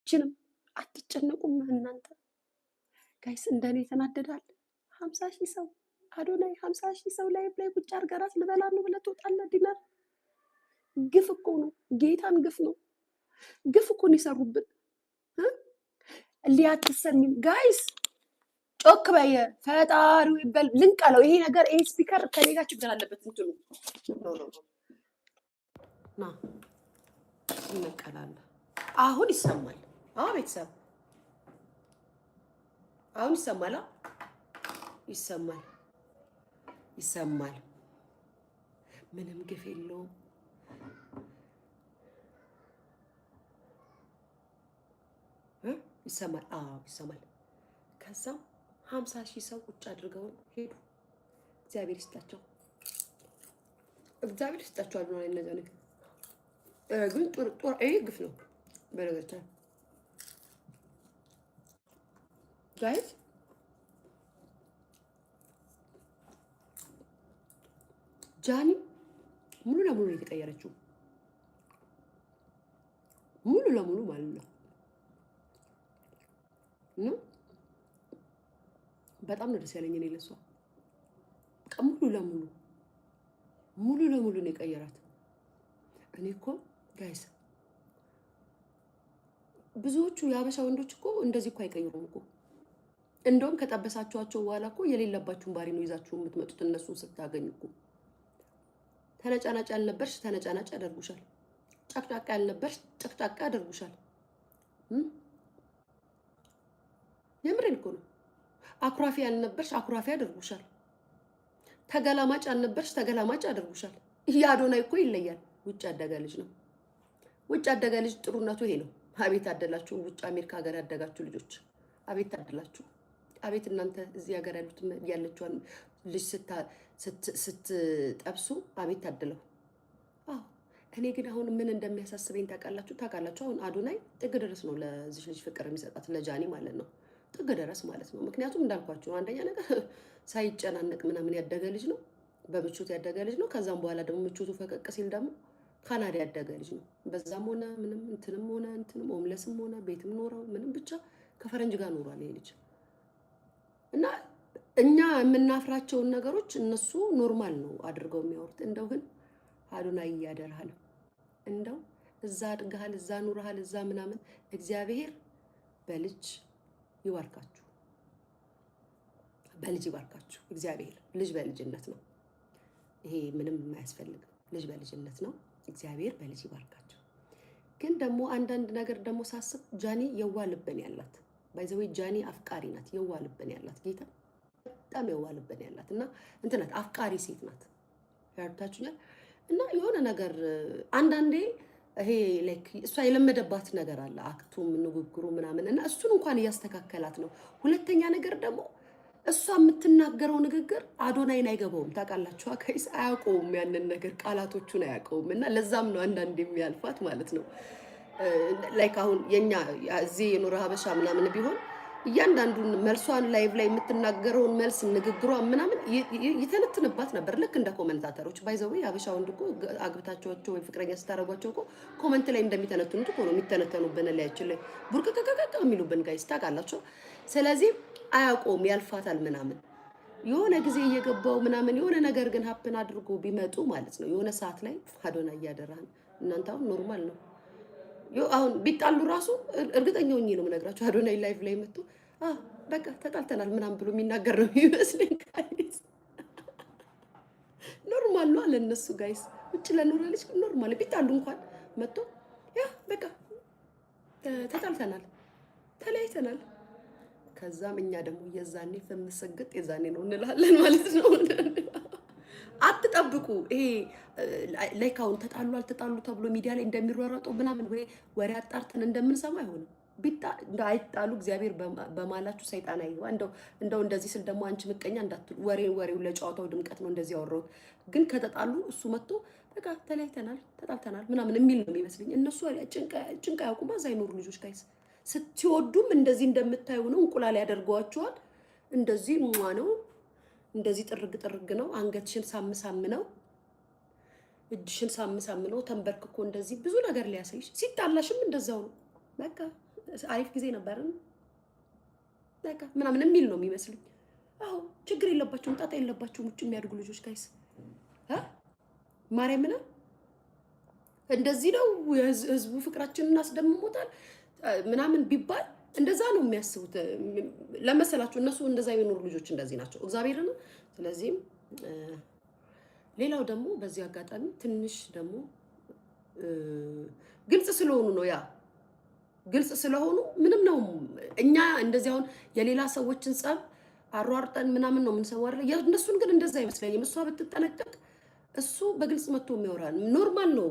ችንም አትጨነቁም እናንተ guys? እንደኔ የተናደዳል። 50,000 ሰው አዶናይ፣ 50,000 ሰው live ላይ ቁጭ አድርገህ እራት ልበላ ነው ብለህ ትወጣለህ። Dinner ግፍ እኮ ነው። ጌታን ግፍ ነው። ግፍ እኮ ነው የሰሩብን። ሊያ አትሰሚም guys? ጮክ በየ ፈጣሪው ይበል ልንቀለው። ይሄ ነገር ይሄ speaker ከኔ ጋር ችግር አለበት። እንትኑ no no ና እንቀላለን። አሁን ይሰማል። አዎ ቤተሰብ አሁን ይሰማል። ይሰማል፣ ይሰማል። ምንም ግፍ የለውም። ይሰማል። አዎ ይሰማል። ከዛም 50,000 ሰው ቁጭ አድርገውን ሄዱ። እግዚአብሔር ይስጣቸው፣ እግዚአብሔር ይስጣቸው። አሉ እነዚያ ነገር ግን ጦር ይሄ ግፍ ነው። በነገራችን guys ጃኒ ሙሉ ለሙሉ ነው የተቀየረችው፣ ሙሉ ለሙሉ ማለት ነው። በጣም ነው ደስ ያለኝ እኔ ለሷ። በቃ ሙሉ ለሙሉ ሙሉ ለሙሉ ነው የቀየራት። እኔ እኮ guys ብዙዎቹ የሀበሻ ወንዶች እኮ እንደዚህ እኮ አይቀይሩም እኮ። እንደውም ከጠበሳችኋቸው በኋላ እኮ የሌለባችሁን ባህሪ ነው ይዛችሁ የምትመጡት። እነሱን ስታገኙ እኮ ተነጫናጭ ያልነበርሽ ተነጫናጭ ያደርጉሻል። ጨቅጫቃ ያልነበርሽ ጨቅጫቃ ያደርጉሻል። የምሬን እኮ ነው። አኩራፊ ያልነበርሽ አኩራፊ ያደርጉሻል። ተገላማጭ ያልነበርሽ ተገላማጭ ያደርጉሻል። የአዶናይ እኮ ይለያል። ውጭ ያደገ ልጅ ነው። ውጭ ያደገ ልጅ ጥሩነቱ ይሄ ነው። አቤት አደላችሁ! ውጭ አሜሪካ ሀገር ያደጋችሁ ልጆች አቤት አደላችሁ! አቤት እናንተ እዚህ ሀገር ያሉት ያለችዋን ልጅ ስትጠብሱ አቤት ታድለው። አዎ እኔ ግን አሁን ምን እንደሚያሳስበኝ ታውቃላችሁ? ታውቃላችሁ አሁን አዶናይ ጥግ ድረስ ነው ለዚች ልጅ ፍቅር የሚሰጣት ለጃኒ ማለት ነው። ጥግ ድረስ ማለት ነው። ምክንያቱም እንዳልኳችሁ አንደኛ ነገር ሳይጨናነቅ ምናምን ያደገ ልጅ ነው። በምቾት ያደገ ልጅ ነው። ከዛም በኋላ ደግሞ ምቾቱ ፈቀቅ ሲል ደግሞ ካናዳ ያደገ ልጅ ነው። በዛም ሆነ ምንም እንትንም ሆነ እንትንም homeless ም ሆነ ቤትም ኖረው ምንም ብቻ ከፈረንጅ ጋር ኖሯል ይሄ ልጅ እና እኛ የምናፍራቸውን ነገሮች እነሱ normal ነው አድርገው የሚያወሩት። እንደው ግን አዶናይ እያደርሃል እንደው እዛ አድገሃል፣ እዛ ኑረሃል፣ እዛ ምናምን እግዚአብሔር በልጅ ይባርካችሁ፣ በልጅ ይባርካችሁ እግዚአብሔር። ልጅ በልጅነት ነው። ይሄ ምንም የማያስፈልግም። ልጅ በልጅነት ነው። እግዚአብሔር በልጅ ይባርካችሁ። ግን ደግሞ አንዳንድ ነገር ደግሞ ሳስብ ጃኒ የዋ ልብን ያላት by the way ጃኒ አፍቃሪ ናት። የዋ ልብን ያላት ጌታ በጣም የዋ ልብን ያላት እና እንትን ናት፣ አፍቃሪ ሴት ናት። ያርታችሁኛል። እና የሆነ ነገር አንዳንዴ ይሄ like እሷ የለመደባት ነገር አለ፣ act ኡም ንግግሩ ምናምን እና እሱን እንኳን እያስተካከላት ነው። ሁለተኛ ነገር ደግሞ እሷ የምትናገረው ንግግር አዶናይን አይገባውም። ታውቃላችሁ guys፣ አያውቀውም፣ ያንን ነገር ቃላቶቹን አያውቀውም። እና ለዛም ነው አንዳንድ የሚያልፋት ማለት ነው። Like አሁን የኛ እዚህ የኖረ ሀበሻ ምናምን ቢሆን እያንዳንዱን መልሷን live ላይ የምትናገረውን መልስ ንግግሯን ምናምን ይተነትንባት ነበር። ልክ እንደ commentator ኦች by the way ሀበሻ ወንድ እኮ አግብታቸዋቸው ወይ ፍቅረኛ ስታደርጓቸው እኮ comment ላይ እንደሚተነትኑት እኮ ነው የሚተነተኑብን። ላያችን ላይ ቡርቅቅቅቅ የሚሉብን guys ታውቃላችሁ። ስለዚህ አያውቀውም፣ ያልፋታል ምናምን የሆነ ጊዜ እየገባው ምናምን የሆነ ነገር ግን happen አድርጎ ቢመጡ ማለት ነው የሆነ ሰዓት ላይ አዶናይ እያደራህን እናንተ አሁን normal ነው። አሁን ቢጣሉ ራሱ እርግጠኛ ሆኜ ነው የምነግራቸው። አዶናይ live ላይ መጥቶ በቃ ተጣልተናል ምናምን ብሎ የሚናገር ነው የሚመስለኝ። Guys normal ነው አለ እነሱ guys። ውጭ ለኖረ ልጅ normal ቢጣሉ እንኳን መጥቶ yeah በቃ ተጣልተናል፣ ተለያይተናል። ከዛም እኛ ደግሞ የዛኔ ፈምሰግጥ የዛኔ ነው እንላለን ማለት ነው። አትጠብቁ። ይሄ like አሁን ተጣሉ አልተጣሉ ተብሎ ሚዲያ ላይ እንደሚሯሯጠው ምናምን ወይ ወሬ አጣርተን እንደምንሰማ አይሆንም። አይጣሉ፣ እግዚአብሔር በማላችሁ ሰይጣን አይግባ። እንደው እንደው እንደዚህ ስል ደግሞ አንቺ ምቀኛ እንዳትሉ፣ ወሬ ወሬው ለጨዋታው ድምቀት ነው እንደዚህ ያወራሁት። ግን ከተጣሉ እሱ መጥቶ በቃ ተለያይተናል፣ ተጣልተናል ምናምን የሚል ነው የሚመስለኝ። እነሱ ጭንቅ አያውቁም። እዛ ይኖሩ ልጆች guys ስትወዱም እንደዚህ እንደምታዩ ነው። እንቁላል ያደርገዋቸዋል። እንደዚህ ሟ ነው እንደዚህ ጥርግ ጥርግ ነው። አንገትሽን ሳም ሳም ነው። እጅሽን ሳም ሳም ነው። ተንበርክኮ እንደዚህ ብዙ ነገር ሊያሳይሽ ሲጣላሽም እንደዛው ነው። በቃ አሪፍ ጊዜ ነበርን በቃ ምናምን የሚል ነው የሚመስሉኝ። አዎ ችግር የለባቸውም፣ ጣጣ የለባቸውም። ውጭ የሚያድጉ ልጆች guys ማርያምን እንደዚህ ነው። ህዝቡ ፍቅራችንን አስደምሞታል ምናምን ቢባል እንደዛ ነው የሚያስቡት። ለመሰላችሁ እነሱ እንደዛ የሚኖሩ ልጆች እንደዚህ ናቸው። እግዚአብሔርን። ስለዚህም ሌላው ደግሞ በዚህ አጋጣሚ ትንሽ ደግሞ ግልጽ ስለሆኑ ነው፣ ያ ግልጽ ስለሆኑ ምንም ነው። እኛ እንደዚህ አሁን የሌላ ሰዎችን ጸብ አሯርጠን ምናምን ነው የምንሰማው አይደለ? የእነሱን ግን እንደዛ አይመስለኝም። እሷ ብትጠነቀቅ እሱ በግልጽ መጥቶ የሚያወራ normal ነው።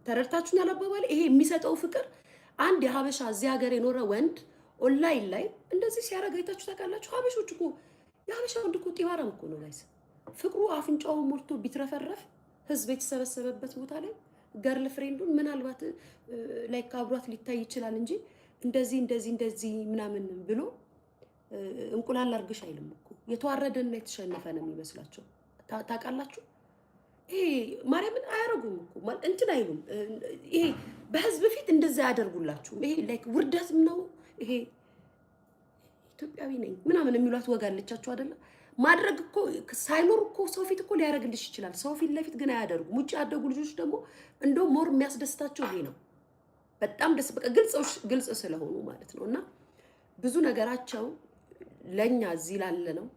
ተረድታችሁን? ያላባባል ይሄ የሚሰጠው ፍቅር አንድ የሀበሻ እዚህ ሀገር የኖረ ወንድ ኦንላይን ላይ እንደዚህ ሲያደርግ አይታችሁ ታውቃላችሁ? ሀበሾች እኮ፣ የሀበሻ ወንድ እኮ ጢባራም እኮ ነው guys። ፍቅሩ አፍንጫውን ሞልቶ ቢትረፈረፍ ህዝብ የተሰበሰበበት ቦታ ላይ girlfriend ኡን ምናልባት like አብሯት ሊታይ ይችላል እንጂ እንደዚህ እንደዚህ እንደዚህ ምናምን ብሎ እንቁላል አርግሽ አይልም እኮ። የተዋረደና የተሸነፈ ነው የሚመስላቸው። ታውቃላችሁ። ይሄ ማርያምን አያረጉም እኮ፣ እንትን አይሉም። ይሄ በህዝብ ፊት እንደዛ አያደርጉላችሁም። ይሄ like ውርደትም ነው። ይሄ ኢትዮጵያዊ ነኝ ምናምን የሚሏት ወግ አለቻችሁ አይደለ? ማድረግ እኮ ሳይኖር እኮ ሰው ፊት እኮ ሊያደርግልሽ ይችላል። ሰው ፊት ለፊት ግን አያደርጉም። ውጭ ያደጉ ልጆች ደግሞ እንደው more የሚያስደስታቸው ይሄ ነው። በጣም ደስ በቃ ግልጽ ስለሆኑ ማለት ነው። እና ብዙ ነገራቸው ለእኛ እዚህ ላለ ነው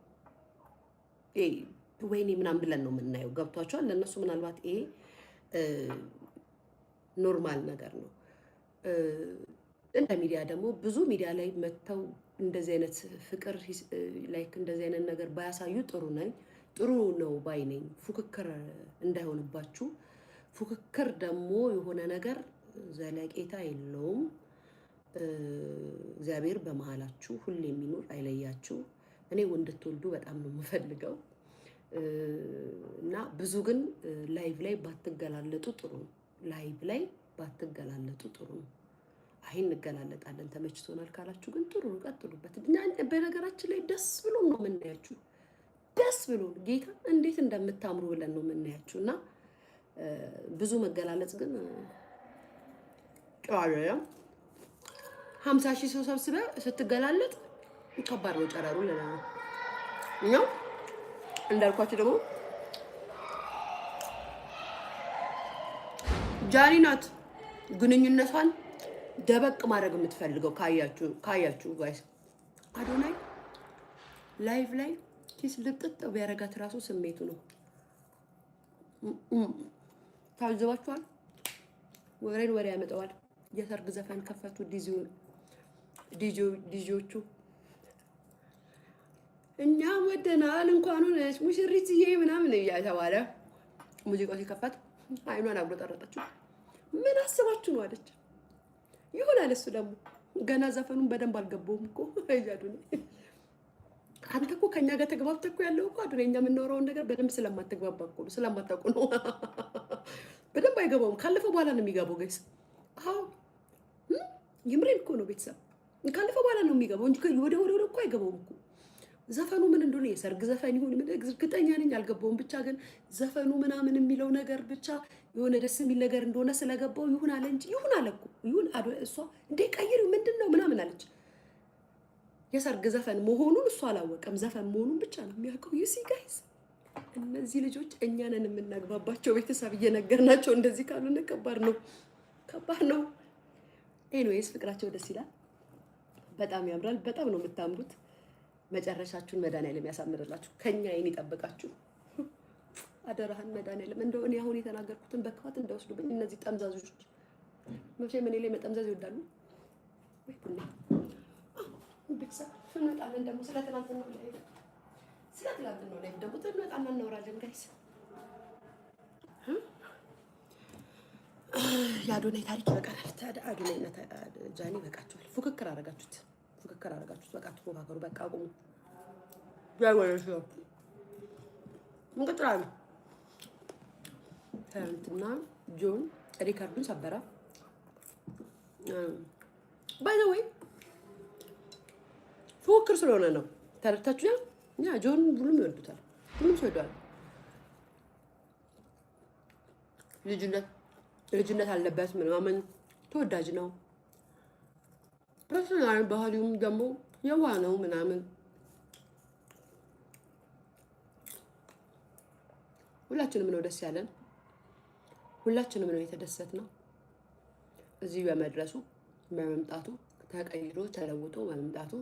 ወይኔ ምናምን ብለን ነው የምናየው። ገብቷቸዋል። ለእነሱ ምናልባት ይሄ normal ነገር ነው። እንደ ሚዲያ ደግሞ ብዙ ሚዲያ ላይ መጥተው እንደዚህ አይነት ፍቅር like እንደዚህ አይነት ነገር ባያሳዩ ጥሩ ነኝ ጥሩ ነው ባይ ነኝ። ፉክክር እንዳይሆንባችሁ። ፉክክር ደግሞ የሆነ ነገር ዘለቄታ የለውም። እግዚአብሔር በመሀላችሁ ሁሌ የሚኖር አይለያችሁ። እኔ እንድትወልዱ በጣም ነው የምፈልገው እና ብዙ ግን live ላይ ባትገላለጡ ጥሩ ነው። Live ላይ ባትገላለጡ ጥሩ ነው። አይ እንገላለጣለን ተመችቶናል ካላችሁ ግን ጥሩ ነው፣ ቀጥሉበት። በነገራችን ላይ ደስ ብሎን ነው የምናያችሁ፣ ደስ ብሎን ጌታ እንዴት እንደምታምሩ ብለን ነው የምናያችሁ። እና ብዙ መገላለጽ ግን ጥሩ አይደለም። 50,000 ሰው ሰብስበ ስትገላለጥ ከባድ ነው ጨረሩ ለና ነው። እንዳልኳችሁ ደግሞ ጃኒ ናት ግንኙነቷን ደበቅ ማድረግ የምትፈልገው። ካያችሁ guys አዶናይ live ላይ kiss ልጥጥ ቢያረጋት ራሱ ስሜቱ ነው። ታዘባችኋል። ወሬን ወሬ ያመጣዋል። የሰርግ ዘፈን ከፈቱ ዲጂዎቹ። እኛም ወደናል እንኳን ሆነች ሙሽሪትዬ ምናምን እያተባለ ሙዚቃው ሲከፈት አይኗን አጉረጠረጠችው። ምን አስባችሁ ነው አለች። ይሆናል እሱ ደግሞ ገና ዘፈኑን በደንብ አልገባውም እኮ። አዶናይ አንተ እኮ ከኛ ጋር ተግባብተህ እኮ ያለው እኮ አዶናይ፣ እኛ የምናወራውን ነገር በደንብ ስለማትግባባ እኮ ነው፣ ስለማታውቁ ነው። በደንብ አይገባውም። ካለፈ በኋላ ነው የሚገባው guys። አዎ የምሬን እኮ ነው ቤተሰብ፣ ካለፈ በኋላ ነው የሚገባው እንጂ ወደ ወደ እኮ አይገባውም እኮ። ዘፈኑ ምን እንደሆነ የሰርግ ዘፈን ይሁን ምን እርግጠኛ ነኝ አልገባውም። ብቻ ግን ዘፈኑ ምናምን የሚለው ነገር ብቻ የሆነ ደስ የሚል ነገር እንደሆነ ስለገባው ይሁን አለ እንጂ ይሁን አለ እኮ ይሁን። እሷ እንዴ ቀይሪው ምንድን ነው ምናምን አለች። የሰርግ ዘፈን መሆኑን እሱ አላወቀም። ዘፈን መሆኑን ብቻ ነው የሚያውቀው። You see guys፣ እነዚህ ልጆች እኛ ነን የምናግባባቸው። ቤተሰብ እየነገርናቸው እንደዚህ ካልሆነ ከባድ ነው፣ ከባድ ነው። Anyways ፍቅራቸው ደስ ይላል። በጣም ያምራል። በጣም ነው የምታምሩት። መጨረሻችሁን መድኃኒዓለም ያሳምርላችሁ፣ ከኛ አይን ይጠብቃችሁ። አደራህን መድኃኒዓለም። እንደው እኔ አሁን የተናገርኩትን በክፋት እንዳይወስዱብኝ እነዚህ ጠምዛዞች፣ መቼም እኔ ላይ መጠምዘዝ ይወዳሉ። ወይ ቡና ቤተሰብ እንመጣለን ደግሞ ስለ ትናንትናው ላይ ደግሞ እንመጣና እናወራለን guys። የአዶናይ ታሪክ ይበቃናል። አዶናይ እና ጃኒ ይበቃችኋል። ፉክክር አረጋችሁት፣ ፉክክር አረጋችሁት። በቃ ትፎካከሩ። በቃ አቁሙ። እንቀጥላለን። ትናንትና ጆን ሪከርዱን ሰበረ። By the way ፉክክር ስለሆነ ነው። ተረድታችሁ? Yeah ጆን ሁሉም ይወዱታል። ሁሉም ሰው ይወደዋል። ልጅነት ልጅነት አለበት ምናምን ተወዳጅ ነው። Personal ባህሪውም ደግሞ የዋህ ነው ምናምን። ሁላችንም ነው ደስ ያለን፣ ሁላችንም ነው የተደሰትነው እዚህ በመድረሱ፣ በመምጣቱ፣ ተቀይሮ ተለውጦ በመምጣቱ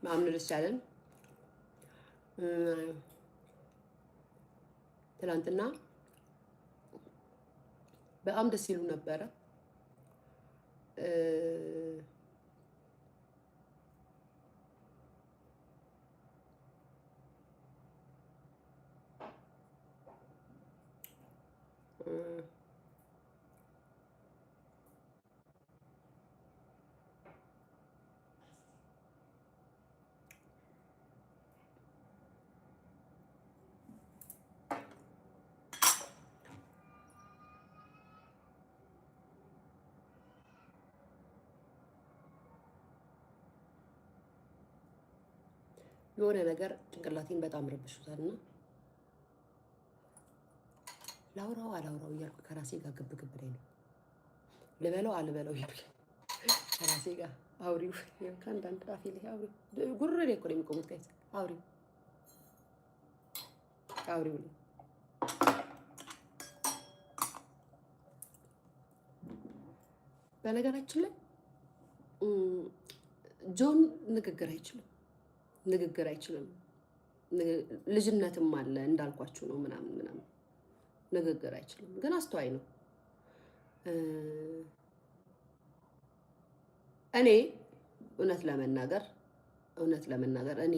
በጣም ነው ደስ ያለን። ትላንትና በጣም ደስ ይሉ ነበረ። የሆነ ነገር ጭንቅላቴን በጣም ረብሾታል እና ላውራው አላውራው እያልኩ ከራሴ ጋር ግብ ግብ ላይ ነው። ልበለው አልበለው እያልኩ ከራሴ ጋር አውሪው፣ ከአንዳንድ አፌ ላይ አውሪው፣ ጉሮሮዬ ላይ እኮ ነው የሚቆሙት። Guys፣ አውሪው አውሪው ላይ። በነገራችን ላይ ጆን ንግግር አይችልም፣ ንግግር አይችልም። ልጅነትም አለ እንዳልኳችሁ ነው ምናምን ምናምን፣ ንግግር አይችልም፣ ግን አስተዋይ ነው። እኔ እውነት ለመናገር እኔ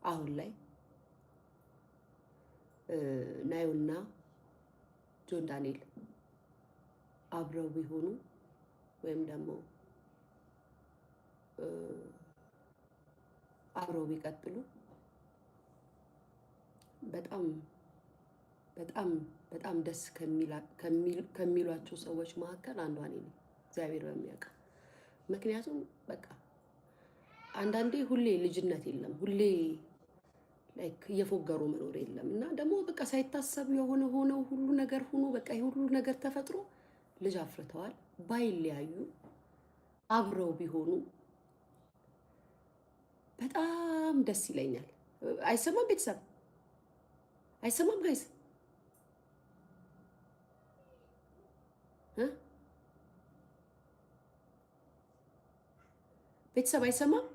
አሁን ላይ ናዩና ጆን ዳንኤል አብረው ቢሆኑ ወይም ደግሞ አብረው ቢቀጥሉ በጣም በጣም በጣም ደስ ከሚሏቸው ሰዎች መካከል አንዷ እኔ ነኝ፣ እግዚአብሔር በሚያውቀው። ምክንያቱም በቃ አንዳንዴ ሁሌ ልጅነት የለም፣ ሁሌ like እየፎገሩ መኖር የለም። እና ደግሞ በቃ ሳይታሰብ የሆነ ሆነው ሁሉ ነገር ሆኖ በቃ የሁሉ ነገር ተፈጥሮ ልጅ አፍርተዋል። ባይለያዩ፣ አብረው ቢሆኑ በጣም ደስ ይለኛል። አይሰማም? ቤተሰብ አይሰማም? Guys እ ቤተሰብ አይሰማም?